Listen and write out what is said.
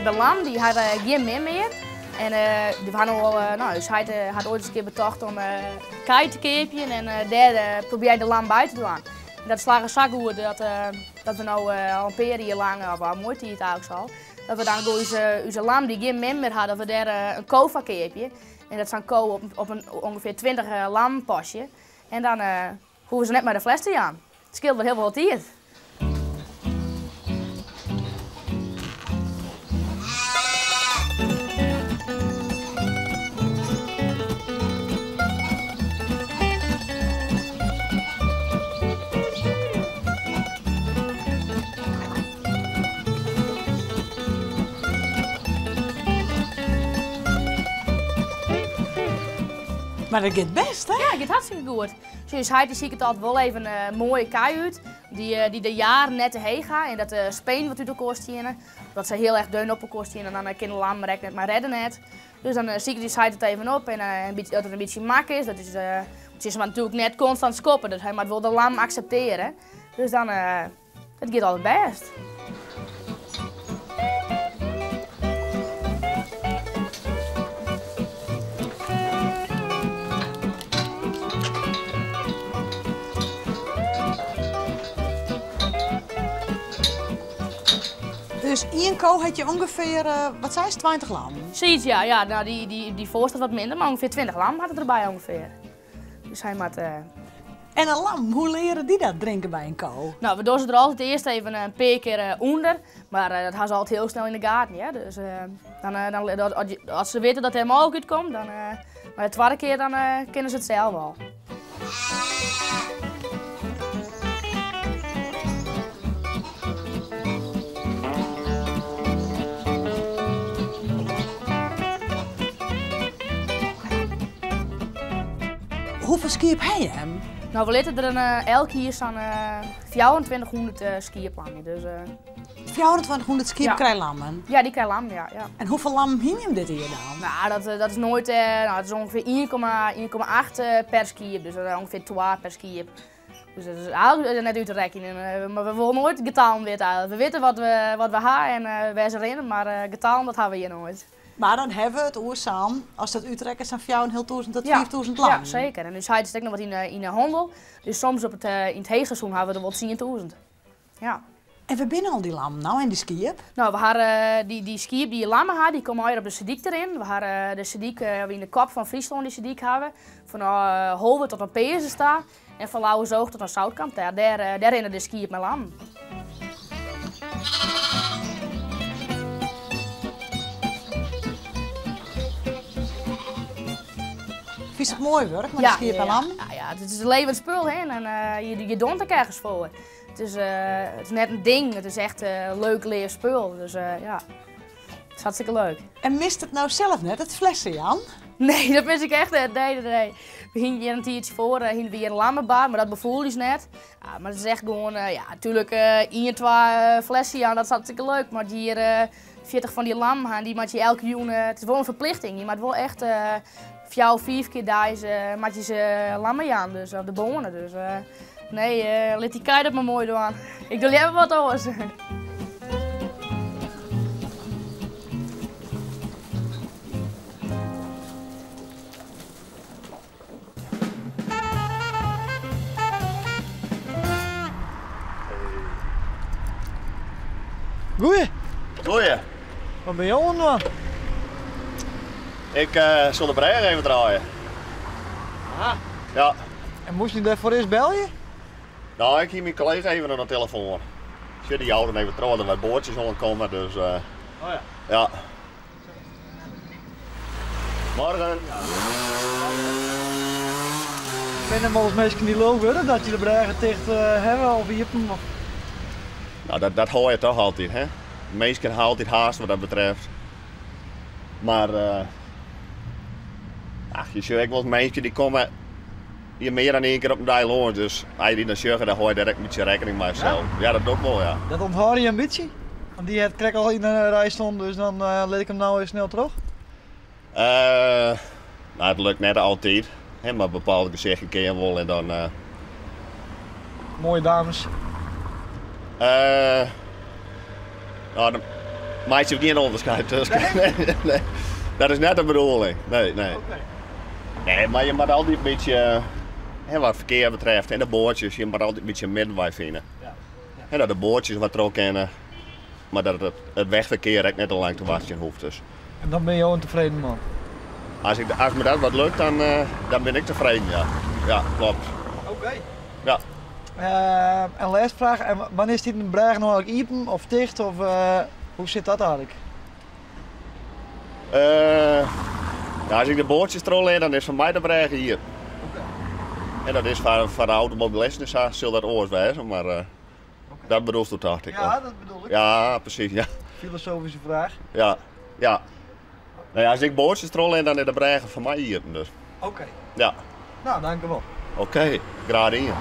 skiep en lam, dy hawwe gjin mem mear. En we ha no al, no, ús heit hat oait ris in kear betocht om kij te keapjen en dêr probearje de lam by te dwaan. En dat slagge sa goed dat we no al in pear jier lang, of al in moaie tiid eigentlik al, dat we dan gewoan ús lam dy't gjin mem mear ha, dat we dêr in ko foar keapje. En dat sa'n ko op in ûngefear 20 lammen pasje. En dan hoege se net mei de fles te jaan. It skeelt wol hiel folle tiid. Mar dat giet bêst, hè? Ja, it giet hartstikke goed. Sjoch, ús heit dy siket altyd wol even moaie kij út, dy't de jaren net te heech ha en dat de spenen wat út elkoar steane. Dat se hiel erch deun op elkoar steane, dan kin de lam der ek net mei redde net. Dus dan siket ús heit it even op en dat it in bytsje mak is. Dat is, want se moat natuerlik net konstant skoppe, dus hy moat wol de lam akseptearje. Dus dan, it giet altyd bêst. Dus ien ko hat je ûngefear, wat seist, 20 lammen? Sayts, ja. Ja, no, dy foarste wat minder, mar ûngefear 20 lammen hat er derby ûngefear. Dus hy moat. En in lam, hoe leare dy dat drinken by in ko? No, we dogge se der altyd earst even in pear kear ûnder, mar dat ha se altyd hiel snel yn de gaten, hear. Dus dan, as se witte dat dêr molke út komt, dan, mar de twadde kear dan kinne se it sels al. Hoefolle skiep ha jim? No, we litte der in, elk jier sa'n 2400 skiep lamje. Dus, 2400 skiep Ja. krije lammen? Ja, dy krije lammen, ja, ja. En hoefolle lammen hiene jim dit jier dan? No, dat is noait, no, dat is ûngefear 1,8 per skiep, dus dat is ûngefear 2 per skiep. Dus dat is eigentlik net út te rekkenjen, mar we wolle noait getallen witte eigentlik. We witte wat we ha en wêr se rinne, mar getallen dat ha we hjir noait. Mar dan hawwe we it oer sa'n, as dat útrekke, sa'n 4500 tot 5000 lammen. Ja, seker. En ús heit sit ek noch wat yn 'e hannel, dus soms op it, yn it heechseizoen hawwe we der wol 10.000. Ja. En wêr binne al dy lammen no en dy skiep? No, we ha dy skiep dy't lammen ha, dy komme allegear op de Sedyk te rinnen. We ha de Sedyk, yn de kop fan Fryslân dy Sedyk hawwe, fan Holwert tot oan Peazens ta en fan Lauwersoog tot oan Zoutkamp ta. Dêr rinne de skiep mei lammen. Fynst it moai wurk mei de skiep en lammen? Ja, ja, it is in levend spul hè en je docht ek ergens foar. It is, it is net in ding, it is echt leuk leaf spul. Dus ja, it is hartstikke leuk. En mist it no sels net, it flesse jaan? Nee, dat mis ik echt net. Nee, nee, nee. We hienen hjir in tiidsje foar, hienen we hjir in lammebar, mar dat befoel ús net. Ja, mar it is echt gewoan, ja, natuerlik ien, twa flesse jaan, dat is hartstikke leuk. Mar hjir 40 fan dy lammen ha, dy moat je elke jûn, it is wol in ferplichting. Je moat wol echt fjouwer, fiif kear deis moat je se lammen jaan, dus op de boarne. Dus nee, lit dy kij dat mar moai dwaan. Ik doch leaver wat oars. Goeie. Goeie. Wat binne jo oan it dwaan? Ik sil de brêge even draaie. Aha. Ja. En moast je dêrfoar earst belje? No, ik hie myn kollega even oan de telefoan. Sjoch, dy jout even troch dat wy boatsjes oankomme, dus... Oh ja. Ja. Morgen. Binne der wolris minsken dy't lulk wurde dat je de brêge ticht hawwe of iepen? Of? No, dat hâld je toch altyd, hè? Minsken ha altyd haast wat dat betreft. Mar ach, je sjogge ek wolris minsken dy komme hjir mear dan ien kear op in dei lâns. Dus as je dy dan sjogge, dan hâld je dêr ek in bytsje rekkening mei sels. Ja? Ja, dat doch ik wol, ja. Dat ûnthâlde je in bytsje? Want dy hat krekt al yn de rij stien, dus dan lit ik him no even snel troch. No, it lukt net altyd, hè, mar bepaalde gesichten ken je wol en dan. Moaie dames. No, dan Meitsje gjin ûnderskied tusken. Nee? Nee, dat is net de bedoeling. Nee, nee. Nee, mar je moatte altyd in bytsje, hè, wat ferkear betreft en de boatsjes, je moatte altyd in bytsje in middenwei fine. Hè, dat de boatsjes wat troch kinne, mar dat it, it wegferkear ek net te lang te wachtsjen hoecht. Dus. En dan binne jo in tefreden man? As, ik, as my dat wat lukt, dan, dan bin ik tefreden, ja. Ja, kloppet. Oké. Ja. En lêste fraach, en wannear stiet de brêge no eigentlik iepen of ticht? Of hoe sit dat eigentlik? Ja, as ik de boatsjes trochlit, dan is foar my de brêge iepen. En dat is foar de automobilisten sa, sil dat oars wêze, mar dat bedoelst tocht ik. Ja, dat bedoel ik. Ja, presys, ja. Filosofyske fraach. Ja, ja. Nou ja, as ik boatsjes trochlit, dan is de brêge foar my iepen, dus. Oké. Ja. No, dankewol. Oké, graach dien.